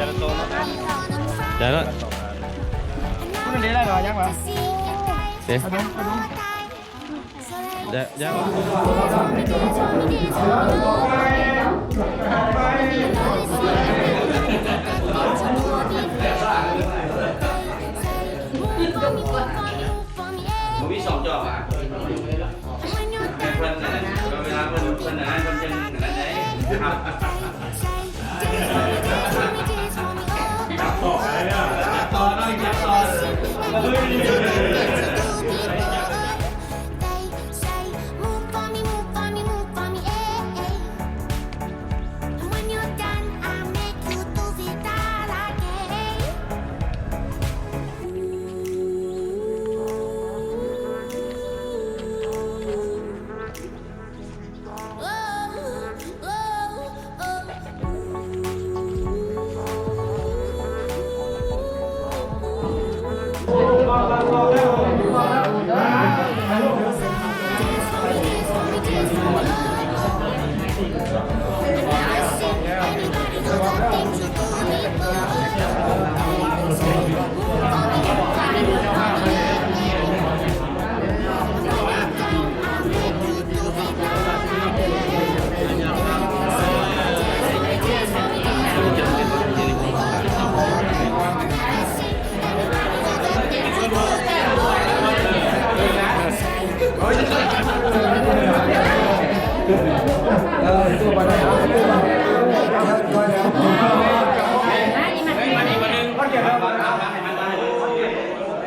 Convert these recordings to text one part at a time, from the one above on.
ໄດ້ແລ້ວ ເດ້ ໄດ້ ໄດ້ ບໍ່ມີສອງຈອບຫວາ? ເພິ່ນ ເວລາເພິ່ນ ເພິ່ນອັນນັ້ນ ເພິ່ນຈັ່ງອັນນັ້ນໄດ໋.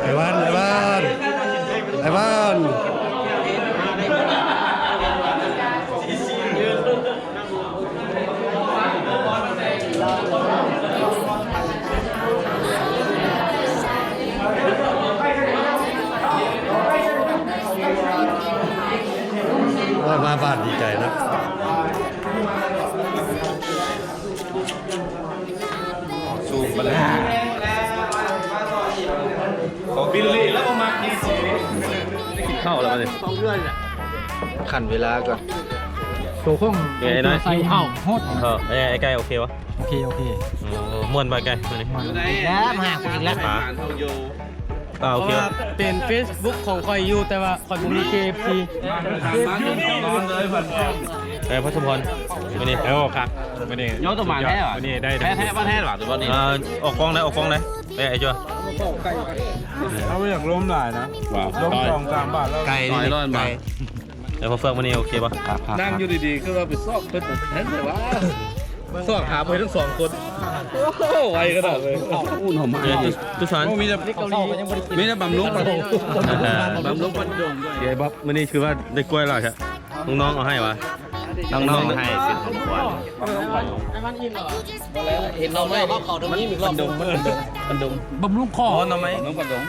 ໄອ້ວານ ໄອ້ວານ ໄອ້ວານ. ໂອ້ຍ ມາບ້ານດີໃຈເນາະ. ສູງປານໃດ? ຂອງບິນລີແລ້ວບໍ່ມັກນີ້ຊິ. ກິນເຂົ້າແລ້ວບັດນີ້ ສອງເທື່ອນີ້ແຫຼະ. ຂັ້ນເວລາກ່ອນ. ໂຕຄົງ ເອີ ໄອ້ນ້ອຍ ໃສ່ເຂົ້າໂຫດ. ເອີ ໄອ້ ໄອ້ໄກ່ໂອເຄບໍ່? ໂອເຄ ໂອເຄ. ໂອ້ ມ່ວນບໍ່ໄອ້ໄກ່ມື້ນີ້? ມ່ວນ. ແລ້ວມາຫາກູອີກແລ້ວ. ອ່າ ໂອເຄ. ເພາະວ່າເປັນເຟສບຸກຂອງຂ້ອຍຢູ່ ແຕ່ວ່າຂ້ອຍບໍ່ມີເຄເອັບຊີ. ເອີ ພໍ່ສົມພອນ ມື້ນີ້ ໂອ້ ຄັກ ມື້ນີ້. ຍ້ອນຕົວມາແທ້ຫວາ? ມື້ນີ້ໄດ້ ແທ້ ແທ້ ແທ້ຫວາ ຕົວນີ້. ເອີ ອອກກ້ອງໄດ້ ອອກກ້ອງໄດ້. ເອີ ໄອ້ຈົວ ເຮົາບໍ່ຢາກລົມຫຼາຍນະ. ລົມສອງສາມບາດແລ້ວ. ໄກ່ນີ້ ໄກ່. ເອີ ພໍ່ເຟືອກ ມື້ນີ້ໂອເຄບໍ່? ນັ່ງຢູ່ດີໆ ຄືວ່າໄປຊອກເພິ່ນ ເຫັນແຕ່ວ່າຊອກຫາບໍ່ເຫັນທັງສອງຄົນ. ໂອ້ໂຫ ໄວຂະໜາດເລີຍ. ເອີ ຕຸສານ ມີແຕ່ ມີແຕ່ບຳລຸງປາດົງ ບຳລຸງປາດົງ. ເອີ ບັບ ມື້ນີ້ຄືວ່າໄດ້ກ້ວຍຫຼາຍແທ້. ນ້ອງໆ ເອົາໃຫ້ຫວາ? ນ້ອງໆ ເອົາໃຫ້ເປັນຂອງຂວັນ. ເຫັນໜໍ່ໄມ້ ມັນດົງ ມັນດົງ ມັນດົງ ບຳລຸງຄໍ. ອໍ ໜໍ່ໄມ້ ບຳລຸງປາດົງ.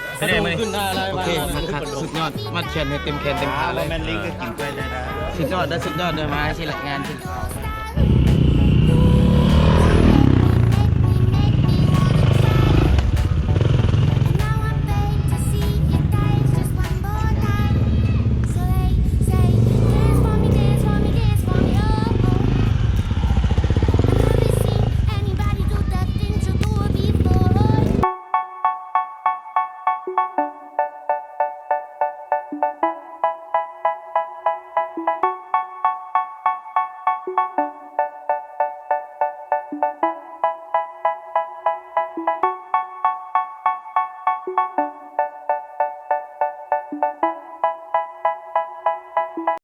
ໂອເຄ ຄັກໆ ສຸດຍອດ. ມັດແຂນໃຫ້ເຕັມແຂນເຕັມຂາເລີຍ. ແມ່ນລິງກໍກິນກ້ວຍໄດ້. ສຸດຍອດເດີ ສຸດຍອດເດີ. ມາຊິລະງານຊິ.